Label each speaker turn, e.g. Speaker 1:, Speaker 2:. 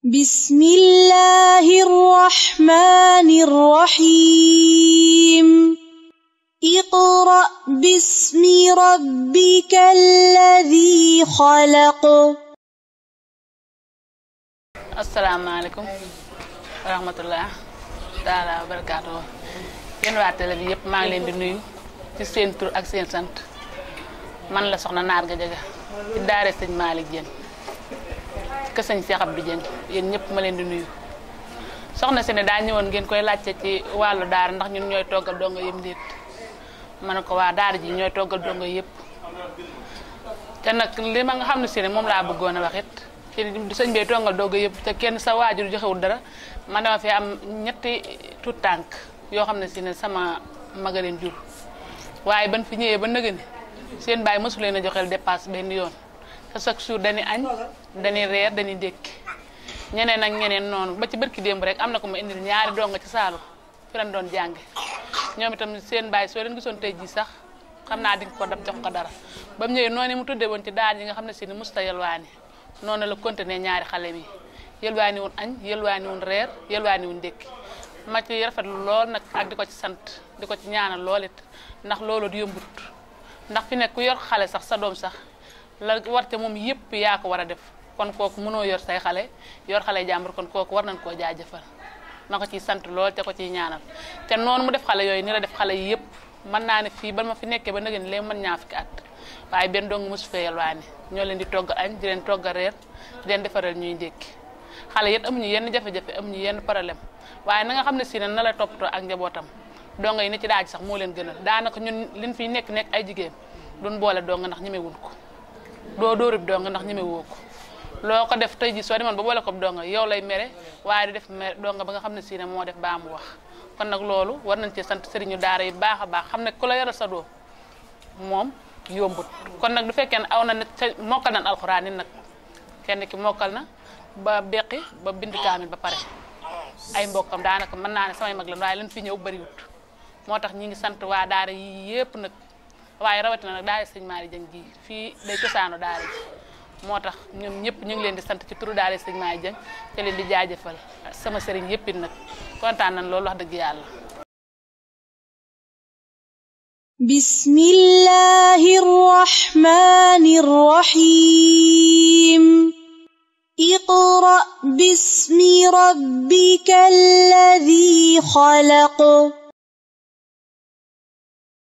Speaker 1: بسم الله الرحمن الرحيم اقرأ باسم ربك الذي خلق.
Speaker 2: السلام عليكم ورحمة الله تعالى وبركاته. yéen waa télé bi yëpp maa ngi leen di nuyu ci seen tur ak seen sant man la soxna Naar Gadiaga ci daara sëñ Malick Dieng ke sëñ Cheikh Abdou Dieng yéen ñëpp ma leen di nuyu. soxna si ne daa ñëwoon ngeen koy laajte ci wàllu daara ndax ñun ñooy toggal dongo yëpp ndéet ma ne ko waa daara ji ñooy toggal dongo yëpp te nag li ma nga xam ne si ne moom laa bëggoon a wax it ci sëñ bee toggal dongo yëpp te kenn sa waajur joxewul dara man dama fi am ñetti tout tànk yoo xam ne si ne sama magaleen jur waaye ban fi ñëwee ba nëgëni seen baay mësu leen a joxeel dépasse benn yoon te chaque jour dañuy añ dañuy reer dañuy dékki ñeneen ak ñeneen noonu ba ci barki démb rek am na ko ma indil ñaari donga ci saalu fi lañ doon jànge ñoom itam seen baay soo leen gisoon tey ji sax xam naa di nga ko dab jox ko dara ba mu ñëwee noonu mu tuddee woon ci daara yi nga xam ne si ne musta yelwaani noonu la continuer ñaari xale mi yelwaani woon añ yelwaani woon reer yelwaani woon dékki ma ci rafetlu lool nag ak di ko ci sant di ko ci ñaanal lool it ndax loolu di yombut ndax fi nekk ku yor xale sax sa doom sax la warte moom yëpp yaa ko war a def kon kooku mënoo yor say xale yor xale jàmbur kon kooku war nañ koo jaajëfal na ko ciy sant lool te ko ciy ñaanal te noonu mu def xale yooyu ni la def xale yi yëpp mën naa ne fii ba ma fi nekkee ba nag ni leen mën ñaa fukki at waaye benn dong mosu fee yalwaani ñoo leen di togg añ di leen togg reer di leen defaral ñuy ndékki xale yit amuñu yenn jafe-jafe amuñu yenn problème waaye na nga xam ne si ne na la toppatoo ak njabootam donga yi ne ci daaj sax moo leen gënal daanaka ñun liñ fiy nekk ay jigéen duñ boole donga ndax ñemewuñ ko doo dóorib donga ndax ñemewoo ko loo ko def tey ji soo demoon ba boole ko donga yow lay mere waaye du def mere donga ba nga xam ne si ne moo def baa mu wax kon nag loolu war nañ ci sant sëriñu daara yi baax a baax xam ne ku la yoral sa doom moom yombut kon nag du fekkee ne aw na ne mokkal nañ alxuraan yi nag kenn ki mokkal na ba beqi ba bind kaamil ba pare ay mbokkam daanaka mën naa ne samay mag lan waaye lan fi ñëw bariwut moo tax ñi ngi sant waa daara yi yépp nag waaye rawatina nag daara sëñ Malick Dieng gi fii day cosaanu daara ji moo tax ñoom ñëpp ñu ngi leen di sant ci turu daara sëñ Malick Dieng te leen di jaajëfal sama sëriñ yépp it nag kontaan nañ loolu wax dëgg yàlla.
Speaker 1: bismillahir rahmanir rahim اقرأ باسم ربك الذي خلق.